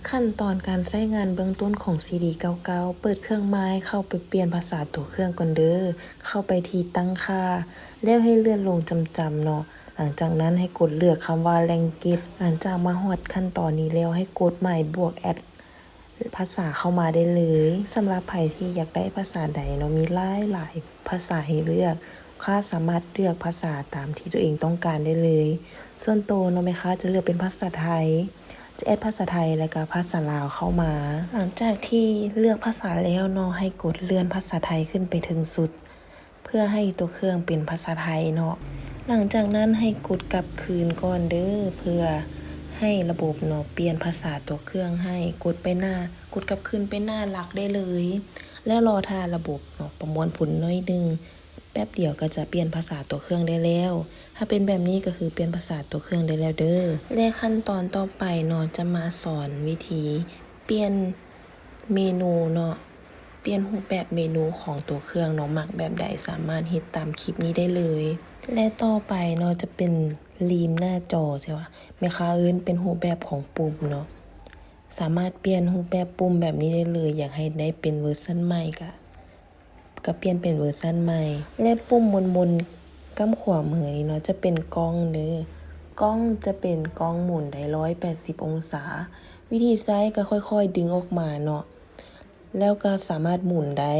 ຂັ້ນຕອນການໃຊ້ງານເບື້ອງຕົ້ນຂອງ ຊີດີເກົ້າເກົ້າ ເປີດເຄື່ອງມາ ເຂົ້າໄປປ່ຽນພາສາຕົວເຄື່ອງກ່ອນເດີ້. ເຂົ້າໄປທີ່ຕັ້ງຄ່າ ແລ້ວໃຫ້ເລື່ອນລົງຈຳໆເນາະ. ຫຼັງຈາກນັ້ນໃຫ້ກົດເລືອກຄຳວ່າ Language. ຫຼັງຈາກມາຮອດຂັ້ນຕອນນີ້ແລ້ວ ໃຫ້ກົດໝາຍບວກ Add ພາສາເຂົ້າມາໄດ້ເລີຍ. ສຳລັບໃຜທີ່ຢາກໄດ້ພາສາໃດເນາະ ມີຫຼາຍໆພາສາໃຫ້ເລືອກ. ລູກຄ້າສາມາດເລືອກພາສາຕາມທີ່ຕົວເອງຕ້ອງການໄດ້ເລີຍ. ສ່ວນໂຕເນາະ ແມ່ຄ້າຈະເລືອກເປັນພາສາໄທ. ຈະແອັດພາສາໄທ ແລະກະພາສາລາວເຂົ້າມາ. ຫຼັງຈາກທີ່ເລືອກພາສາແລ້ວເນາະ ໃຫ້ກົດເລື່ອນພາສາໄທຂຶ້ນໄປເທິງສຸດ ເພື່ອໃຫ້ຕົວເຄື່ອງເປັນພາສາໄທເນາະ. ຫຼັງຈາກນັ້ນໃຫ້ກົດກັບຄືນກ່ອນເດີ້ ເພື່ອໃຫ້ລະບົບເນາະ ປ່ຽນພາສາຕົວເຄື່ອງໃຫ້. ກົດໄປໜ້າ ກົດກັບຄືນໄປໜ້າຫຼັກໄດ້ເລີຍ ແລ້ວລໍຖ້າລະບົບເນາະ ປະມວນຜົນໜ້ອຍໜຶ່ງ. ແປັບດຽວກໍຈະປ່ຽນພາສາຕົວເຄື່ອງໄດ້ແລ້ວ. ຖ້າເປັນແບບນີ້ກໍຄືປ່ຽນພາສາຕົວເຄື່ອງໄດ້ແລ້ວເດີ້. ແລະຂັ້ນຕອນຕໍ່ໄປເນາະ ຈະມາສອນວິທີປ່ຽນເມນູເນາະ, ປ່ຽນຮູບແບບເມນູຂອງຕົວເຄື່ອງເນາະ, ມັກແບບໃດສາມາດເຮັດຕາມຄລິບນີ້ໄດ້ເລີຍ. ແລະຕໍ່ໄປເນາະ ຈະເປັນລິມໜ້າຈໍ ໃຊ່ວ່າ ແມ່ຄ້າເອີ້ນເປັນຮູບແບບຂອງປຸ່ມເນາະ, ສາມາດປ່ຽນຮູບແບບປຸ່ມແບບນີ້ໄດ້ເລີຍ. ຢາກໃຫ້ໄດ້ເປັນເວີຊັນໃໝ່ກະ ກໍປ່ຽນເປັນເວີຊັນໃໝ່. ແລະປຸ່ມມົນໆກ້ຳຂວາມືນີ້ເນາະ ຈະເປັນກ້ອງເດີ້. ກ້ອງຈະເປັນກ້ອງໝູນໄດ້ຮ້ອຍແປດສິບອົງສາ. ວິທີໃຊ້ກໍຄ່ອຍໆດຶງອອກມາເນາະ ແລ້ວກໍສາມາດໝູນໄດ້.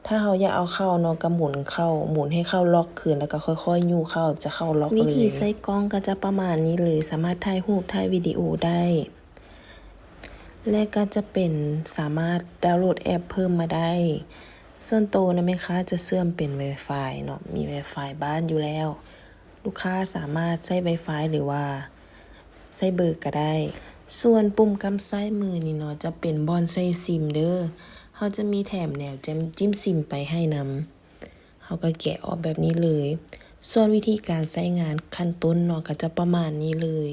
ຖ້າເຮົາຢາກເອົາເຂົ້າເນາະ ກໍໝູນເຂົ້າ, ໝູນໃຫ້ເຂົ້າລັອກຄືນ ແລ້ວກໍຄ່ອຍໆຍູ້ເຂົ້າ ຈະເຂົ້າລັອກເລີຍ. ວິທີໃຊ້ກ້ອງກໍຈະປະມານນີ້ເລີຍ, ສາມາດຖ່າຍຮູບ ຖ່າຍວິດີໂອໄດ້. ແລະກໍຈະເປັນສາມາດດາວໂຫຼດແອັບເພີ່ມມາໄດ້. ສ່ວນໂຕນະ ແມ່ຄ້າຈະເຊື່ອມເປັນ Wi-Fi ເນາະ, ມີ Wi-Fi ບ້ານຢູ່ແລ້ວ. ລູກຄ້າສາມາດໃຊ້ Wi-Fi ຫຼືວ່າໃຊ້ເບີກໍໄດ້. ສ່ວນປຸ່ມກ້ຳຊ້າຍມືນີ້ເນາະ ຈະເປັນບ່ອນໃສ່ຊິມເດີ້. ເຮົາຈະມີແຖມແນວແຈ່ມ ຈິ້ມຊິມໄປໃຫ້ນຳ. ເຮົາກໍແກະອອກແບບນີ້ເລີຍ. ສ່ວນວິທີການໃຊ້ງານຂັ້ນຕົ້ນເນາະ ກໍຈະປະມານນີ້ເລີຍ.